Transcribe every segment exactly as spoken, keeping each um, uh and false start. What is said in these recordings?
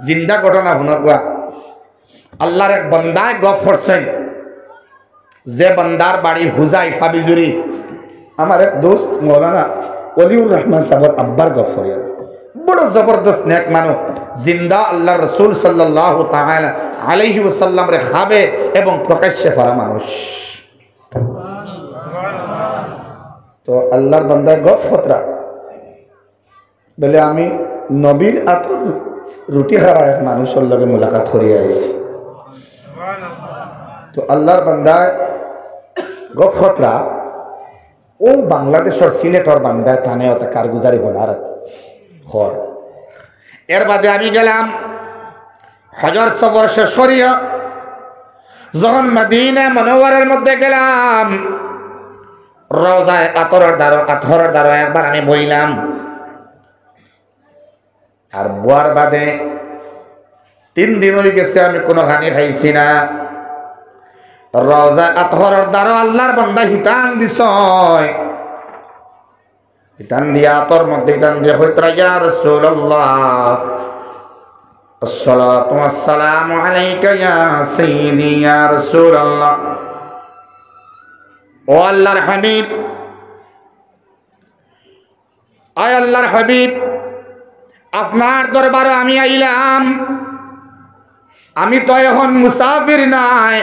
জিন্দা ঘটনা হুনউক্কা। আল্লার এক বন্দায় গফ করছইন, যে বন্দার বাড়ি হুজাইফা বিজুরি। আমার এক দোস্ত মৌলানা অলিউর রহমান সাবর আব্বার গফ করিয়ার। বড় জবরদস্ত নেক মানুষ, জিন্দা আল্লার রসুল সাল্লাল্লাহু তাআলা আলাইহি ওয়াসাল্লামরে খাবে এবং প্রকাশ্যে ফারা মানুষ। তো আল্লার বন্দায় গফ কররা, বলে, "আমি নবীর আতর রুটি খারা এক মানুষর লগে মুলাকাত করিয়া আইছি।" তো আল্লার বন্দায় গফ কররা, অউ বাংলাদেশর সিলেটর বন্দায় তানে অতা কারগুজারি হনার হর। এর বাদে আমি গেলাম হজর সফর শেষ করিয়া, যখন মদিনা মুনাওয়ারার মধ্যে গেলাম, রওজায় আতহরর দ্বারো, আতহরর দ্বারো একবার আমি বইলাম। আর বওয়ার বাদে তিন দিন অই গেছে, আমি কুনু খানি খাইছি না। রওজায় আতহরর দ্বারো আল্লার বন্দা হিতান দিছয়, হিতান দিয়া আতর মধ্যে হিতান দিয়া কইতরা, "ইয়া রাসূলুল্লাহ, আসসালাতু ওয়াসসালামু আলাইকা ইয়া সাইয়্যিদি ইয়া রাসূলুল্লাহ।" ও আল্লার হাবিব, আয় আল্লার হাবিব, আপনার দরবারো আমি আইলাম। আমি তো এখন মুসাফির নায়,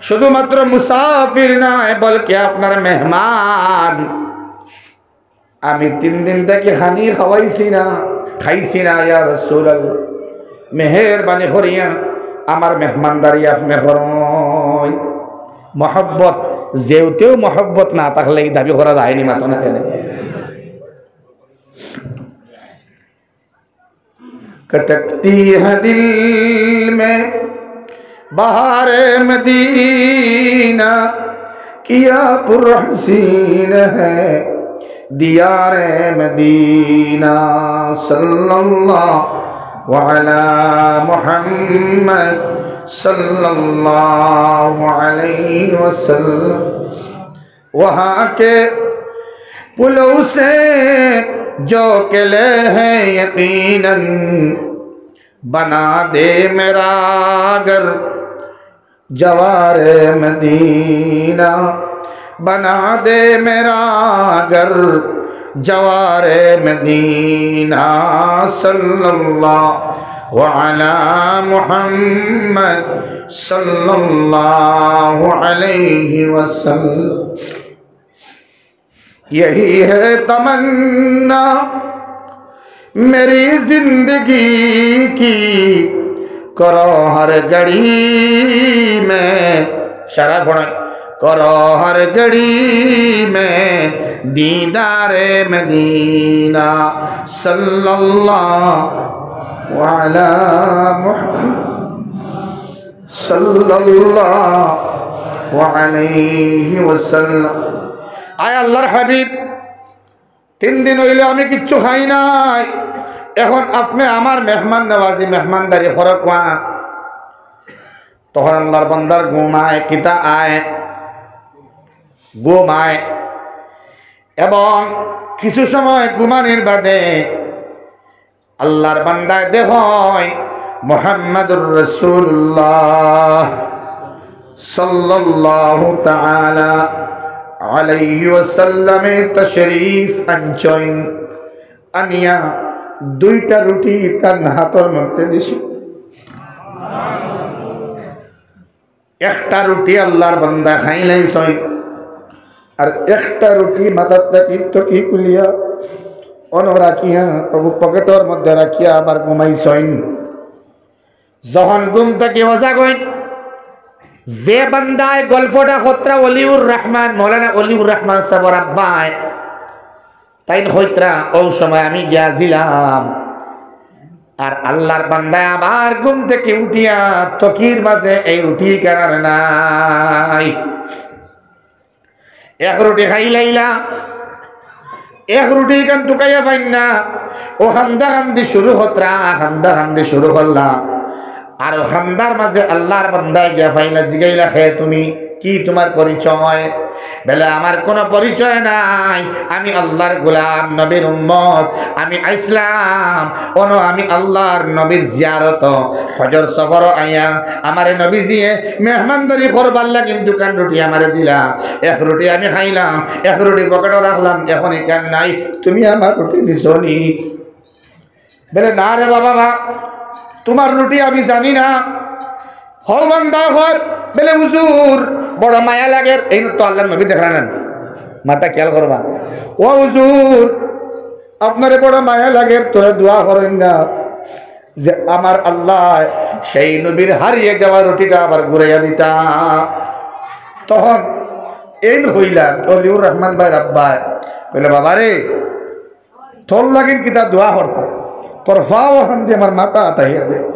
শুধুমাত্র মুসাফির নায়, বলকে আপনার মেহমান। আমি তিন দিন থাকি খানি খাওয়াইছি না, খাইছি না, ইয়া রাসূলুল্লাহ। মেহেরবানি করিয়া আমার মেহমানদারি আপনে করইন। মহব্বত, যেউতেউ মহব্বত না থাকলে ই দাবি করা যায়নি, মাতো না কেনে? کھٹکتی ہے دل میں بہار مدینہ، کیا پر حسین ہے دیار مدینہ۔ صلی اللہ علی محمد، صلی اللہ علیہ وسلم۔ وہاں کے پلوں سے جو قلعے ہیں یقیناً، بنا دے میرا گھر جوار مدینہ، بنا دے میرا گھر جوار مدینہ۔ صلی اللہ علی محمد، صلی اللہ علیہ وسلم۔ یہی ہے تمنا میری زندگی کی، کرو ہر گھڑی میں، شرح پڑھیں، کرو ہر گھڑی میں دیدار مدینہ۔ صلی اللہ علی محمد، صلی اللہ علیہ وسلم۔ আয় আল্লার হাবিব, তিন দিন অইলো আমি কিচ্ছু খাই নাই, এখন আপনে আমার মেহমান নওয়াজি, মেহমানদারি করউক্কা। তখন আল্লার বন্দার ঘুম আয়, কিতা আয়? ঘুম আয়। এবং কিছু সময় ঘুমানির বাদে আল্লার বান্দায় দেখইন মুহাম্মাদুর রাসূলুল্লাহ সাল্লাল্লাহু তাআলা আলাইহি ওয়াসাল্লামে তশরিফ আনছইন, আনিয়া দুইটা রুটি তান হাতর মধ্যে দিছইন। একটা রুটি আল্লার বান্দা খাইলাইছইন, আর একটা রুটি মাথার থাকি তকি খুলিয়া অনো রাখিয়া, তবু পকেটর মধ্যে রাখিয়া আবার ঘুমাইছইন। যখন ঘুম থাকি হজাগ অইন, যে বান্দায় গল্পটা করতরা অলিউর রহমান, মৌলানা অলিউর রহমান সাবর আব্বায়, তাইন কইতরা, অউ সময় আমি গিয়া ছিলাম। আর আল্লার বান্দায় আবার ঘুম থাকি উঠিয়া তকির মাঝে এই রুটি কানার নাই। এক রুটি খাইলাইলা, এক রুটি কান তুকাইয়া পাইন না। অউ কান্দা কান্দি শুরু করতরা, কান্দা কান্দি শুরু করলা। আর অউ কান্দার মাঝে আল্লার বান্দায় গিয়া পাইলা, জিগাইলা, "কে তুমি? কি তুমার পরিচয়?" বলে, "আমার কোনো পরিচয় নাই, আমি আল্লাহর গোলাম, নবীর উম্মত, আমি আইসলাম অনো আমি আল্লাহর নবীর জিয়ারত, হজর সফর আইয়া আমারে নবীজিয়ে মেহমানদারি করবার লাগি দুখান রুটি আমারে দিলা, এক রুটি আমি খাইলাম, এক রুটি পকেটো রাখলাম, এখন ইখান নাই, তুমি আমার রুটি নিছো নি?" বলে, "না রে বাবা, না, তোমার রুটি আমি জানি না।" হউ বান্দা কয়, বলে, "হুজুর, বড় মায়া লাগের।" এই তো আল্লাহর নবী দেখরা না, মাতটা খেয়াল করবা। "ও হুজুর, আপনারে বড় মায়া লাগের, তোরা দোয়া করইন না যে আমার আল্লাহ সেই নবীর হারিয়ে যাওয়া রুটিটা আবার ঘুরাইয়া দিতা।" তখন এইন কইলা, অলিউর রহমান ভাইর আব্বায় কইলা, "বাবারে, তোর লাগিন কিতা দোয়া করতাম, তোর পাও অখান দি আমার মাথা আতাইয়া দে।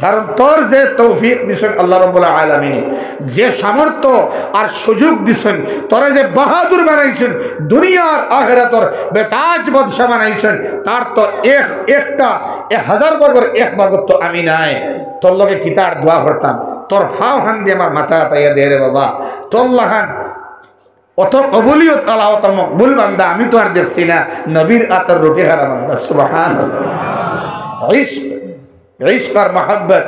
কারণ তোর যে তৌফিক দিছইন আল্লাহ রাব্বুল আলামিনে, যে সামর্থ্য আর সুযোগ দিছইন, তোরে যে বাহাদুর বানাইছইন, দুনিয়ার আখেরাতর বেতাজ বাদশা বানাইছইন, তার তো এক, একটা, এক হাজার ভাগর এক ভাগর তো আমি নাই। তোর লগে কিতা আর দোয়া করতাম, তোর পাও অখান দি আমার মাথা আতাইয়া দে রে বাবা, তোর লাখান অত কবুলিয়ত আলা, অত মকবুল বান্দা আমি তো আর দেখছি না, নবীর আতর রুটি খারা বান্দা।" সুবহানাল্লাহ। ইশক, ইশক আর মহব্বত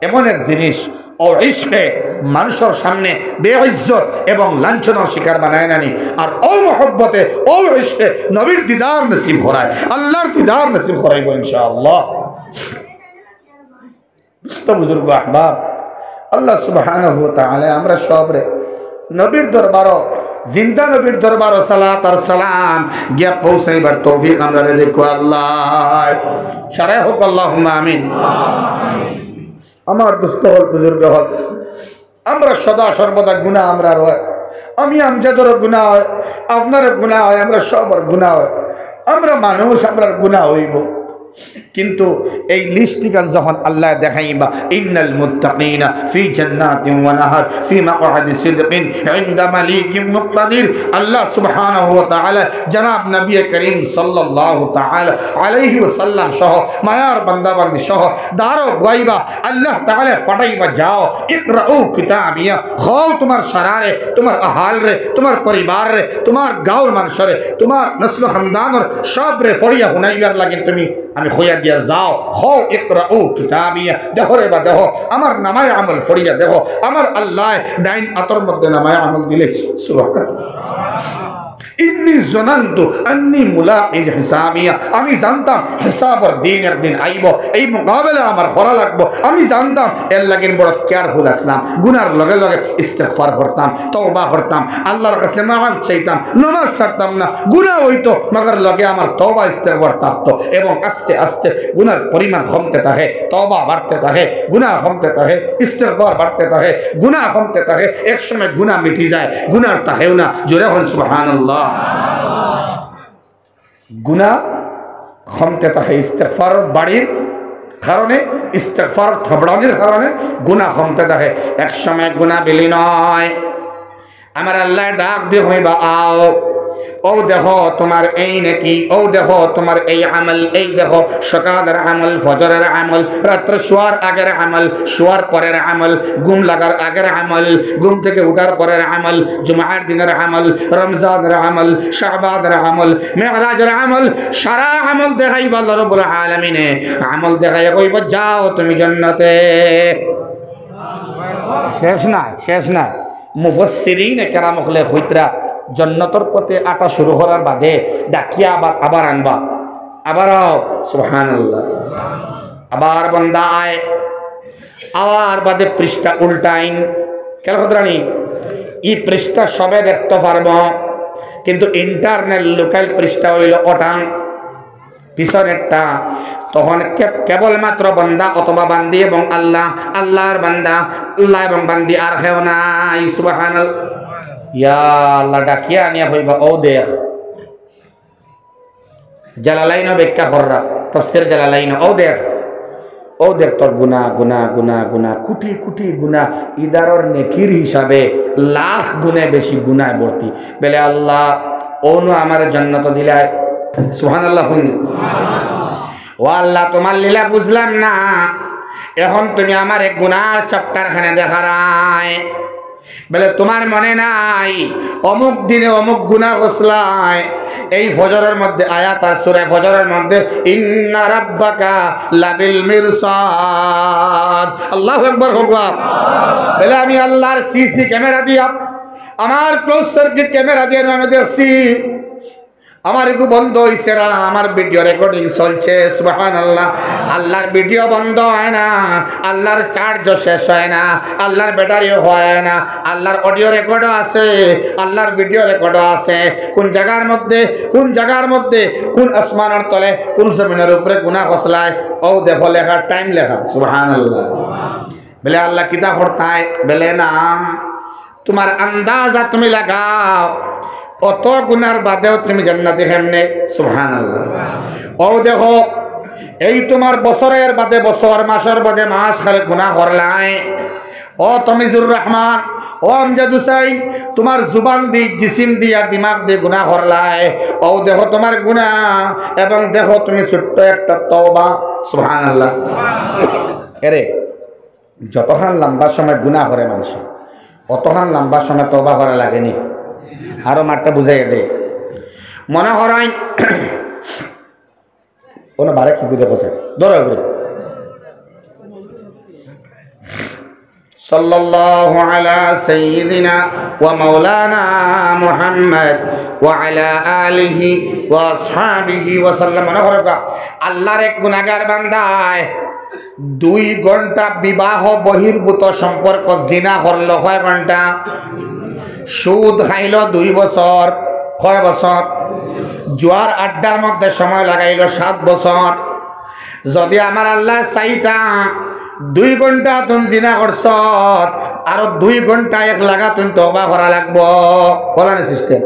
এমন এক জিনিস, অউ ইশকে মানুষর সামনে বেইজ্জত এবং লাঞ্ছনার শিকার বানায় নানি, আর অউ মহব্বতে, অউ ইশকে নবীর দিদার নসিব করায়, আল্লাহর দিদার নসিব করাইবো ইনশাআল্লাহ। দোস্ত বুজুর্গ আহবাব, আল্লাহ সুবহানাহু ওয়া তাআলা আমরা সবরে নবীর দরবারো, জিন্দা নবীর দরবারো সালাত আর সালাম গিয়া পৌঁছাইবার তৌফিক আমরারে দেউক্কা আল্লাহ। সারাই কউক্কা আল্লাহুম্মা আমিন। আমার দোস্ত অকল, বুজুর্গ অকল, আমরা সদা সর্বদা গুনা আমরার অয়, আমি আমজাদরও গুনা অয়, আপনারও গুনা অয়, আমরা সবর গুনা অয়। আমরা মানুষ, আমরার গুনা অইবো। কিন্তু এই লিস্টখান যখন আল্লায় দেখাইবা, "ইন্নাল মুত্তাকিনা ফি জান্নাতিন ওয়া নাহার, ফি মাকআদি সিদকিন ইনদা মালিকিন মুকতাদির।" আল্লাহ সুবহানাহু ওয়া তাআলা জনাব নবী করিম সাল্লাল্লাহু তাআলা আলাইহি ওয়াসাল্লাম সহ, মায়ার বান্দাবান্দি সহ, দারো বওয়াইবা, আল্লাহ তাআলা ফরমাইবা, "যাও, ইকরাউ কিতাবিয়া, কও তুমার সারারে, তুমার আহালরে, তুমার পরিবাররে, তুমার গাঁওর মানষরে, তুমার নসল খান্দানর সবরে ফড়িয়া হুনাইবার লাগি তুমি আমি কইয়া দিয়া যাও, কও, ইকরাউ কিতাবিয়া, দেখো রে বা দেখো, আমার নামায় আমল ফড়িয়া দেখো, আমার আল্লায় ডাইন আতর মধ্যে নামায় আমল দিলে।" সুবহানাল্লাহ। "ইন্নী জনানতু আন্নী মুলাকিন হিসাবিয়া।" আমি জানতাম হিসাবর দিন একদিন আইবো, এই মোকাবেলা আমার করা লাগবো। আমি জানতাম, এর লাগি বড় কেয়ারফুল আছলাম। গুনার লগে লগে ইস্তেগফার করতাম, তওবা করতাম, আল্লাহর কাছে মাফ চাইতাম, নামাজ ছাড়তাম না। গুনা অইতো, মগর লগে আমার তওবা ইস্তেগফার থাকতো, এবং আস্তে আস্তে গুনার পরিমাণ কমতে থাকে, তওবা বাড়তে থাকে, গুনা কমতে থাকে, ইস্তেগফার বাড়তে থাকে, গুনা কমতে থাকে। এক সময় গুনা মিটি যায়, গুনা আর থাকেও না। জোরে কউক্কা সুবহানাল্লাহ। গুনা কমতে থাকে ইস্তেগফার বাড়ির কারণে, ইস্তেগফার থাবড়ানির কারণে গুনা কমতে থাকে। এক সময় গুনা বিলীন অয়। আমার আল্লায় ডাক দি কইবা, "আও, অউ দেখো তুমার এই নেকি, অউ দেখো তুমার এই আমল, এই দেখো সকালর আমল, ফজরর আমল, রাত্রে শুয়ার আগর আমল, শুয়ার পরর আমল, ঘুম লাগার আগর আমল, ঘুম থাকি উঠার পরর আমল, জুমার দিনর আমল, রমজানর আমল, শাবানর আমল, মেরাজর আমল, সারা আমল দেখাইবা আল্লাহ রাব্বুল আলামিনে।" আমল দেখাইয়া কইবা, "যাও তুমি জান্নাতে।" শেষ নাই, শেষ নাই। মুফাসসিরিনে কেরাম অকলে কইতরা, জন্নতর পথে আটা শুরু করার বাদে ডাকিয়া আবার, আবার আনবা, আবার আও, সুবহানাল্লাহ। আবার বান্দা আয়, আবার বাদে পৃষ্ঠা উল্টাইন, খেয়াল করতরানি, ই পৃষ্ঠা সবে দেখতো পারবো, কিন্তু internal local পৃষ্ঠা অইলো অটান। পিছনেরটা, তখন কে-, কেবলমাত্র বান্দা অথবা বান্দি এবং আল্লাহ, আল্লাহর বান্দা, আল্লাহ এবং বান্দি, আর কেউ নাই। সুবহানাল্লাহ। ইয়া আল্লাহ, ডাকিয়া আনিয়া কইবা, "অউ দেখ।" জালালাইনও ব্যাখ্যা কররা, তাফসীর জালালাইনও, "অউ দেখ, অউ দেখ তোর গুনা, গুনা, গুনা, গুনা, কুটি কুটি গুনা, ইদারর নেকির হিসাবে লাখ গুণে বেশি গুনায় ভর্তি।" বলে, "আল্লাহ, অউ নু আমারে জন্নত দিলায়।" সুবহানাল্লাহ কইন। "ও আল্লাহ, তুমার লীলা বুঝলাম না, এখন তুমি আমারে গুনার chapter খানে দেখারায়।" বলে, "তুমার মনে নাই, অমুক দিনে অমুক গুনা করছলায়?" এই ফজরর মধ্যে আয়াত আছে, সূরা ফজরর মধ্যে, "ইন্না রাব্বাকা লাবিল মিরসাদ।" আল্লাহু আকবার, কউক্কা। বলে, "আমি আল্লাহর সিসি ক্যামেরা দিয়া, আমার ক্লোজ সার্কিট ক্যামেরা দিয়া আমি দেখছি, আমার ইগু বন্ধ অইছে না, আমার ভিডিও রেকর্ডিং চলছে।" সুবহানাল্লাহ। আল্লাহর ভিডিও বন্ধ অয় না, আল্লাহর চার্জও শেষ অয় না, আল্লাহর ব্যাটারিও অয় না, আল্লাহর অডিও রেকর্ডও আছে, আল্লাহর ভিডিও রেকর্ডও আছে। কুন জাগার মধ্যে, কুন জাগার মধ্যে, কুন আসমানর তলে, কুন জমিনর উপরে গুনা করছলায়, অউ দেখো লেখা, টাইম লেখা। সুবহানাল্লাহ। বলে, "আল্লাহ, কিতা করতায়?" বলে, "না, তুমার আন্দাজা তুমি লাগাও, অত গুনার বাদেও তুমি জান্নাতি কেমনে?" সুবহানাল্লাহ। অউ দেখো, এই তুমার বছরর বাদে বছর, মাসর বাদে মাস খালি গুনা করলায়। ও তমিজুর রহমান, ও আমজাদ হুসাইন, তুমার জুবান দি, জিসিম দি আর দিমাগ দি গুনা করলায়। অউ দেখো তুমার গুনা, এবং দেখো তুমি ছোট্ট একটা তওবা। সুবহানাল্লাহ। এরে, যতখান লম্বা সময় গুনা করে মানষে, অতখান লম্বা সময় তওবা করা লাগেনি? আরো মাতটা বুঝাইয়া দে। মনে করইন, অনো বারে কি বুঝে বসে, ধরো করে। সাল্লাল্লাহু আলা সাইয়্যিদিনা ওয়া মাওলানা মুহাম্মদ ওয়া আলা আলিহি ওয়া আসহাবিহি ওয়া সাল্লাম। মনে করো, আল্লাহর এক গুনাহগার বান্দায় দুই ঘন্টা বিবাহ বহির্ভূত সম্পর্ক, জিনা করলো কয় ঘন্টা? সুদ খাইলো দুই বছর। কয় বছর? জুয়ার আড্ডার মধ্যে সময় লাগাইলো সাত বছর। যদি আমার আল্লায় চাইতা, দুই ঘন্টা তুই জিনা করছত, আরো দুই ঘন্টা এক লাগা তুই তওবা করা লাগবো। বুঝলা নি সিস্টেম?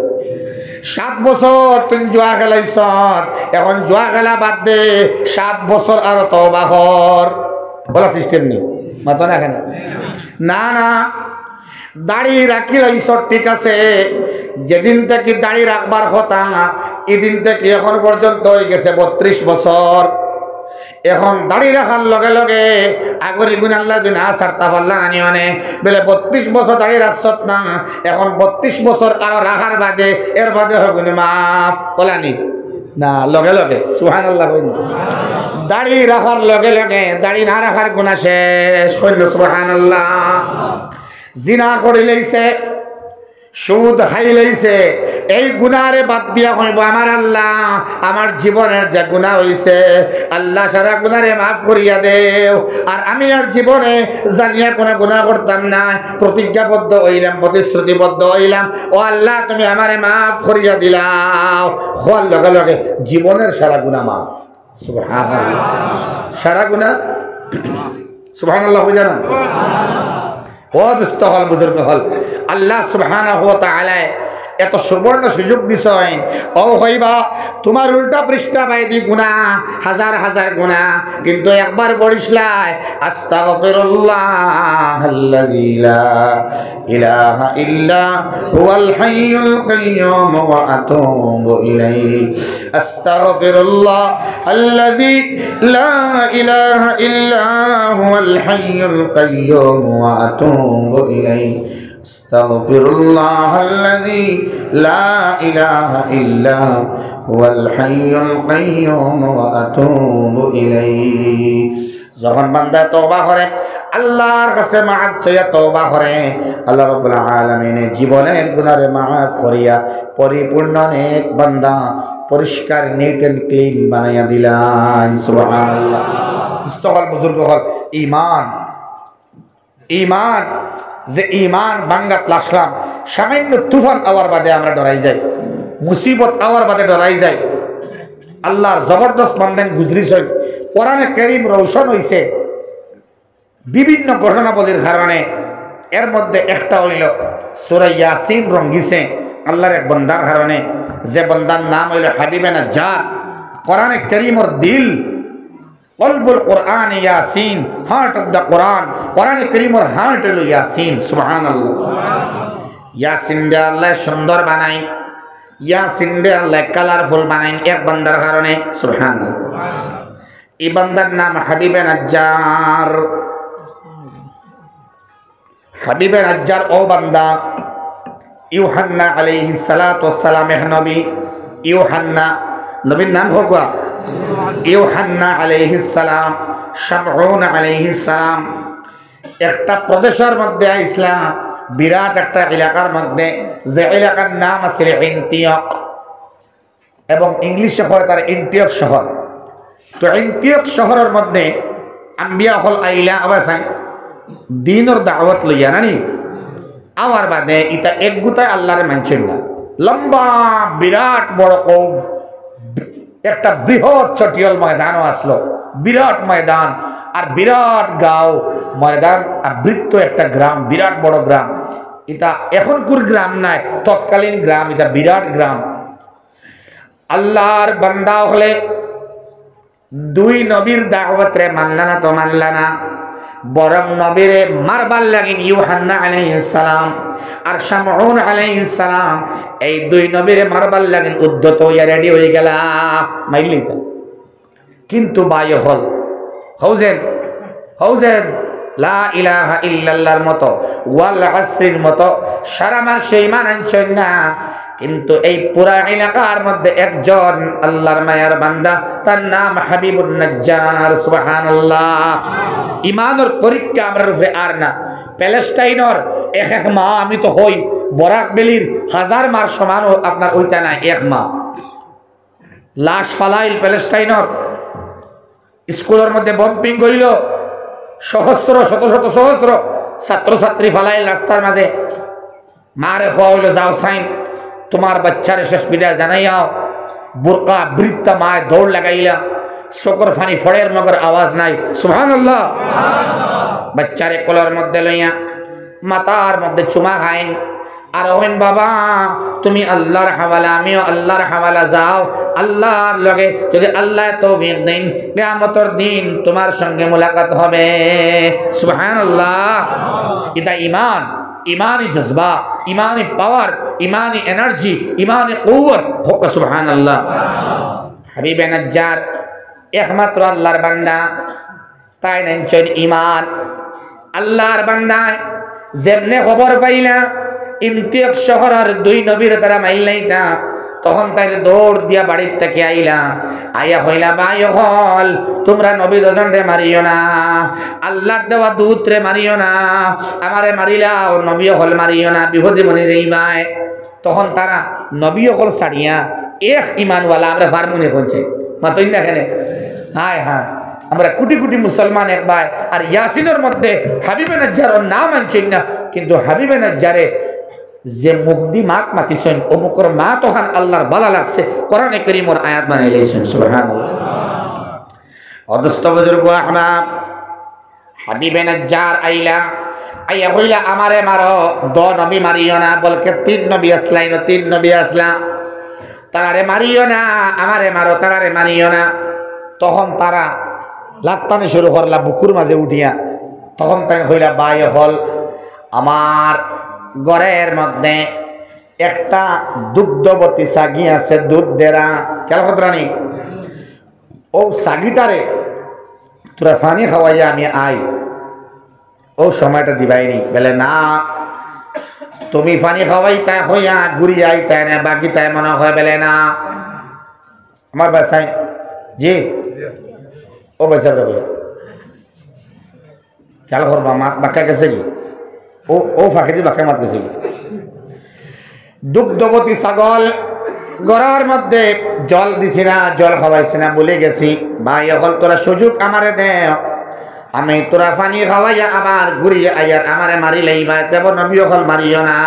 সাত বছর তুই জুয়া খেলাইছত, এখন জুয়া খেলা বাদ দে, সাত বছর আরো তওবা কর। বুঝলা সিস্টেম নি? মাতো না কেনে? না, না, দাড়ি রাখিলাইছত, ঠিক আছে, যেদিন থাকি দাড়ি রাখবার কথা, ইদিন থাকি এখন পর্যন্ত অইগেছে বত্রিশ বছর। এখন দাড়ি রাখার লগে লগে আগর ইগুন আল্লাহ দিন আ ছাড়তা পারলা না নি অনে। বলে, "বত্রিশ বছর দাড়ি রাখছত না, এখন বত্রিশ বছর আরো রাখার বাদে, এর বাদে অইবো নি মাফ।" বুঝলা নি? না, লগে লগে। সুবহানাল্লাহ কইন। দাড়ি রাখার লগে লগে, দাড়ি না রাখার গুনা শেষ। কইন সুবহানাল্লাহ। জিনা করিলাইছে, সুদ খাইলাইছে, এই গুনারে বাদ দিয়া কইবো, "আমার আল্লাহ, আমার জীবনর যে গুনা অইছে, আল্লাহ সারা গুনারে মাফ করিয়া দেও, আর আমি আর জীবনে জানিয়া কুনু গুনা করতাম না, প্রতিজ্ঞাবদ্ধ অইলাম, প্রতিশ্রুতিবদ্ধ অইলাম, ও আল্লাহ তুমি আমারে মাফ করিয়া দিলাও।" কওয়ার লগে লগে জীবনর সারা গুনা মাফ। সুবহানাল্লাহ। সারা গুনা। সুবহানাল্লাহ কইলা না? ও দোস্ত অকল, বুজুর্গ অকল, আল্লাহ সুবহানাহু ওয়া তাআলায় এত সুবর্ণ সুযোগ দিছইন। অউ কইবা, তুমার উল্টা পৃষ্ঠা বায়দি গুনা, হাজার হাজার গুনা, কিন্তু একবার পড়িছলায়, "আস্তাগফিরুল্লাহাল্লাযী লা ইলাহা ইল্লা হুয়াল হাইয়ুল কাইয়্যুম ওয়া আতুবু ইলাইহি। আস্তাগফিরুল্লাহাল্লাযী লা ইলাহা ইল্লা হুয়াল হাইয়ুল কাইয়্যুম ওয়া আতুবু ইলাইহি। আস্তাগফিরুল্লাহাল্লাযী লা ইলাহা ইল্লা হুয়াল হাইয়ুল কাইয়্যুম ওয়া আতুবু ইলাইহি।" যখন বান্দা তওবা করে, আল্লাহর কাছে মাফ চাইয়া তওবা করে, আল্লাহ রাব্বুল আলামিনে জীবনর গুনারে মাফ করিয়া পরিপূর্ণ নেক বান্দা, পরিষ্কার, neat and clean বানাইয়া দিলাইন। সুবহানাল্লাহ। দোস্ত অকল, বুজুর্গ অকল, ঈমান, ঈমান, যে ঈমান ভাঙ্গাত লাসলাম, সামান্য তুফান আওয়ার বাদে আমরা ডরাই যাই, মুসিবত আওয়ার বাদে ডরাই যাই। আল্লাহর জবরদস্ত বান্দাইন গুজরিছইন। কোরআনে কারীম রওশন অইছে বিভিন্ন ঘটনাবলীর কারণে। এর মধ্যে একটা অইলো সূরা ইয়াসিন রঙ্গিছে আল্লাহর এক বান্দার কারণে, যে বান্দার নাম অইলো হাবিবে নাজ্জার। কোরআনে কারীমর দিল, কলবুল কোরআন Yasin, heart of the Quran, কোরআনে কারীমর heart অইলো ইয়াসিন। সুবহানাল্লাহ। ইয়াসিনরে আল্লায় সুন্দর বানাইন, ইয়াসিনরে আল্লায় colourful বানাইন এক বান্দার কারণে। সুবহানাল্লাহ। ই বান্দার নাম হাবিবে নাজ্জার। হাবিবে নাজ্জার ও বান্দা, ইউহান্না আলাইহিস সালাতু ওয়াস সালাম এক নবী। ইউহান্না, নবীর নাম কউক্কা? ইউহান্না আলাইহিস সালাম, শামউন আলাইহিস সালাম। একটা প্রদেশর মধ্যে আইছলা, বিরাট একটা এলাকার মধ্যে, যে এলাকার নাম আছিল এন্টিয়ক। এবং ইংলিশে কয় তার এন্টিয়ক শহর। তো এন্টিয়ক শহরর মধ্যে আম্বিয়া অকল আইলা, আবার চাই দিনর দাওয়াত লইয়া নানি। আওয়ার বাদে ইতা এক গুতায় আল্লারে মানছইন না। লম্বা বিরাট বড় কওম, একটা বৃহৎ চটিয়ল ময়দানও আছলো, বিরাট ময়দান আর বিরাট গাঁও, ময়দান আর বৃত্ত একটা গ্রাম, বিরাট বড় গ্রাম। ইতা এখনকুর গ্রাম নায়, তৎকালীন গ্রাম, ইতা বিরাট গ্রাম। আল্লার বান্দা অকলে দুই নবীর দাওয়াতরে মানলা না তো মানলা না, বরং নবীরে মারবার লাগিন ইউহান্না আলাইহিস সালাম আর শামউন আলাইহিস সালাম, এই দুই নবীরে মারবার লাগিন উদ্যত অইয়া রেডি অইগেলা। মাইরলিতা। কিন্তু ভাই অকল, হউজেন, হউজেন, লা ইলাহা ইল্লাল্লাহর মতো, ওয়াল আসরির মতো, সারা মাস ইমান আনছইন না, কিন্তু এই পুরা এলাকার মধ্যে একজন আল্লার মায়ার বান্দা, তার নাম হাবিবুন নাজ্জার। সুবহানাল্লাহ। ইমানর পরীক্ষা আমরার উপরে আর না। প্যালেস্টাইনর এক এক মা, আমি তো কই, বরাক ভ্যালির হাজার মার সমানও আপনার অইতা নায় এক মা। লাশ ফালাইল প্যালেস্টাইনর, স্কুলর মধ্যে বম্বিং অইলো, সহস্র, শত শত সহস্র ছাত্রছাত্রী ফালাইল রাস্তার মাঝে। মারে কওয়া অইলো, "যাও চাইন, তুমার বাইচ্চারে শেষ বিদায় জানাইয়াও।" বুরকা বৃদ্ধা মায় দৌড় লাগাইলা, চকুর পানি ফড়ের মগর আওয়াজ নাই। সুবহানাল্লাহ। বাইচ্চারে কোলর মধ্যে লইয়া মাথার মধ্যে চুমা খাইন, আর কইন, "বাবা, তুমি আল্লার হাওয়ালা, আমিও আল্লার হাওয়ালা, যাও আল্লার লগে, যদি আল্লায় তৌফিক দেইন, কিয়ামতর দিন তুমার সঙ্গে মুলাকাত হবে।" সুবহানাল্লাহ। ইটা ইমান, ইমানি জজবা, ইমানি পাওয়ার, ইমানি এনার্জি, ইমানি কুওয়াত। কউক্কা সুবহানাল্লাহ। হাবিবে নাজ্জার একমাত্র আল্লার বান্দা, তাইন আনছইন ইমান। আল্লার বান্দায় যেমনে খবর পাইলা, এন্টিয়ক শহরর দুই নবীরে তারা মাইরলাইতা, তখন তাইন দৌড় দিয়া বাড়ির থাকি আইলা। আইয়া কইলা, "ভাই অকল, তুমরা নবী দুইজনরে মারিও না, আল্লার দেওয়া দূতরে মারিও না, আমারে মারিলাও, নবী অকল মারিও না, বিপদে পড়ি যাইবায়।" তখন তারা নবী অকল ছাড়িয়া এক ইমানওয়ালা আমরা ফার্মুনি করছে। মাতইন না কেনে? হায় হায়, আমরা কোটি কোটি মুসলমান এক ভাই, আর ইয়াসিনর মধ্যে হাবিবে নাজ্জারর নাম আনছইন না, কিন্তু হাবিবে নাজ্জারে যে মুখদি মাত মাতিছইন, অমুকর মাত অখান আল্লার ভালা লাগছে, কোরআনে করিমর আয়াত বানাইলাইছইন। সুবহানাল্লাহ। অদুস্ত বুজুর্গ আহবাব, হাবিবে নাজ্জার আইলা, আইয়া কইলা, "আমারে মারো, দুই নবী মারিও না, বলকে তিন নবী আছলা, ইনো তিন নবী আছলা। তারারে মারিও না, আমারে মারো, তারারে মারিও না।" তখন তারা লাত্তানি শুরু করলা বুকুর মাঝে উঠিয়া। তখন তাইন কইলা, "ভাই অকল, আমার ঘরর মধ্যে একটা দুগ্ধবতী ছাগি আছে, দুধ দেরা।" খেয়াল কররা নি? অউ ছাগিটারে তুরা পানি খাওয়াইয়া আমি আই, অউ সময়টা দিবায়নি। বেলে, "না, তুমি পানি খাওয়াইতায় কইয়া ঘুরিয়া আইতায় না, বাগিতায় মনে হয়।" বেলে, "না।" আমার ভাই সাইন, জি, ও ভাই সাহেব, খেয়াল করবা, মাত বাক্কা গেছে কি? ও, ও ফাঁকেদি বাক্কা মাত গেছে কি? দুগ্ধবতী ছাগল, ঘরর মধ্যে জল দিছি না, জল খাওয়াইছি না, ভুলি গেছি। ভাই অকল, তুরা সুযোগ আমারে দেও, আমি তুরা পানি খাওয়াইয়া আবার ঘুরিয়া আইয়ার, আমারে মারিলাইবায়, তেবো নবী অকল মারিও না।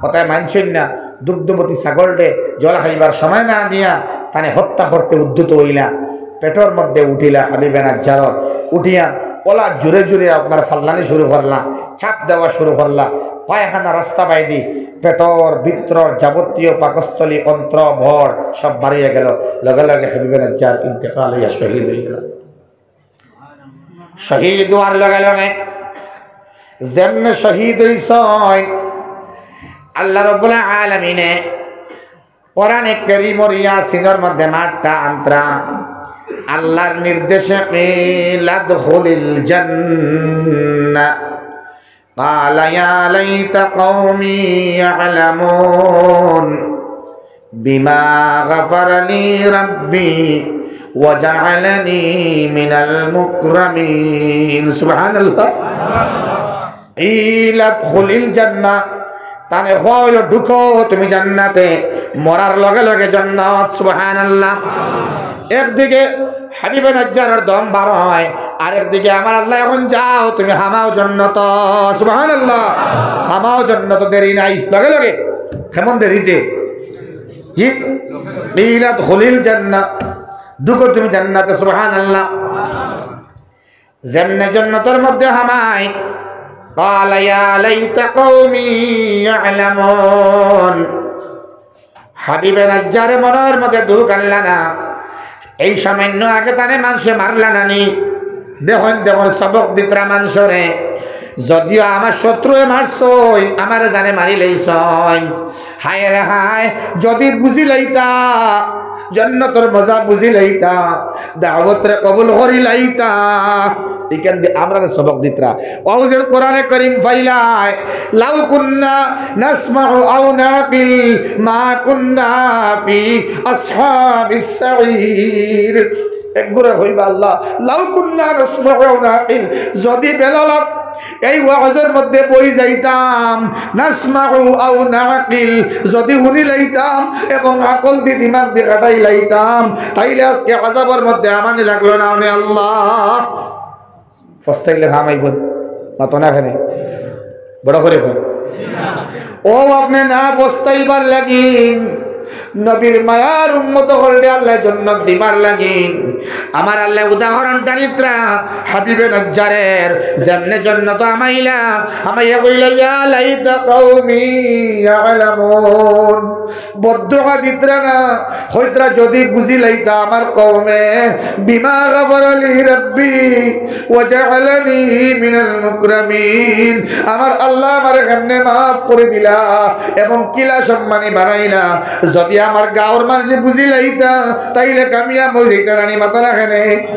কথায় মানছইন না, দুগ্ধবতী ছাগলরে জল খাইবার সময় না দিয়া তানে হত্যা করতে উদ্যত অইলা। পেটর মধ্যে উঠিলা হাবিবে নাজ্জারর, উঠিয়া অলা জোরে জোরে আপনার ফাল্লানি শুরু করলা, চাপ দেওয়া শুরু করলা, পায়খানা রাস্তা বাইদি, পেটর ভিতরর যাবতীয় পাকস্থলী, অন্ত্র, ভর সব বারিয়া গেল। লগে লগে হাবিবে নাজ্জার ইন্তেকাল অইয়া শহীদ অইগেলা। শহীদ অওয়ার লগে লগে যেমনে শহীদ অইছইন, আল্লাহ রাব্বুল আলামিনে কোরআনে করিমর ইয়াসিনর মধ্যে মাতটা আনতরা, আল্লাহর নির্দেশে, "কিলা দুখুলিল জান্নাহ।" قال يا ليت قومي يعلمون بما غفر لي ربي وجعلني من المكرمين. سبحان الله. قيل ادخل الجنة। তানে কইলো, "ঢুকো তুমি জান্নাতে।" মরার লগে লগে জান্নাত। সুবহানাল্লাহ। একদিকে হাবিবে নাজ্জারের দম বার হয়, আরেকদিকে আমার আল্লাহ এখন, "যাও তুমি হামাও জন্নত।" সুবহানাল্লাহ। হামাও জন্নত, দেরি নাই, লগে লগে। কেমন দেরিতে? জি, قيل ادخل الجنة, ঢুকো তুমি জান্নাতে। সুবহানাল্লাহ। যেমনে জন্নতর মধ্যে হামায়, قال يا ليت قومي يعلمون। হাবিবে নাজ্জারে মনর মধ্যে দুখ আনলা না, এই সামান্য আগে তানে মানষে মারলা না নি। দেখইন, দেখইন, সবক দিতরা মানষরে। যদিও আমার শত্রুয়ে মারছইন, আমারে জানে মারি লাইছইন। হায় রে হায়, যদি বুঝি লাইতা, জন্নতর মজা বুঝি লাইতা, দাওয়াতরে কবুল করি লাইতা। ইখান দি আমরারে সবক দিতরা। অউ যে কোরআনে করিম পাইলায়, لو كنا نسمع أو نعقل ما كنا في أصحاب السعير। একগুরে কইবা, "আল্লাহ, لو كنا نسمع أو نعقل, যদি বেলালত এই ওয়াজর মধ্যে বই যাইতাম, نسمع أو نعقل, যদি হুনি লাইতাম এবং আকল দি দিমাগ দি খাটাই লাইতাম, তাইলে আজকে আজাবর মধ্যে আমানি লাগলো না অনে আল্লাহ।" পস্তাইলে হামাইবো, মাতো না কেনে? বড় করি কইন। অউ আপনে না পস্তাইবার লাগিন, নবীর মায়ার উম্মত অকলরে আল্লায় জন্নত দিবার লাগিন। আমার আল্লায় উদাহরণ টানিতরা হাবিবে নাজ্জারের, যেমনে জন্নত হামাইলা, হামাইয়া কইলা, يا ليت قومي يعلمون। বদ্দোয়া দিতরা না, কইতরা, "যদি বুঝি লাইতা আমার কওমে, بما غفر لي ربي وجعلني من المكرمين, আমার আল্লায় আমারে কেমনে মাফ করি দিলা এবং কিলা সম্মানী বানাইলা, যদি আমার গাউর মানষে বুঝি লাইতা, তাইলে কামিয়াব অই যাইতা না নি।" মাতো না কেনে?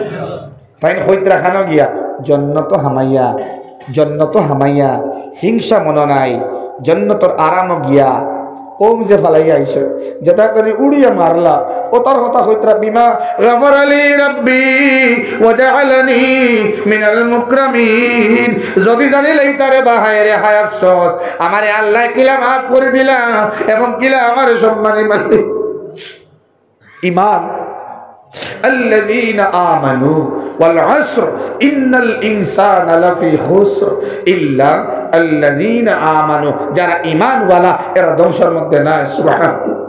তাইন কইতরা খানো গিয়া, জন্নত হামাইয়া, জন্নত হামাইয়া, হিংসা মনো নাই, জন্নতর আরামো গিয়া, কওম যে ফালাইয়া আইছে, যেতা করি উড়িয়া মারলা, অতার কথা কইতরা, بما غفر لي ربي وجعلني من المكرمين। যদি জানি লাইতা রে বা, হায় রে হায় আফসোস, আমারে আল্লায় কিলা মাফ করি দিলা এবং কিলা আমারে সম্মানী বানাইলা। ইমান। الذين آمنوا والعصر إن الإنسان لفي خسر إلا الذين آمنوا। যারা ইমানওয়ালা, এরা ধ্বংসর মধ্যে নাই। সুবহানাল্লাহ।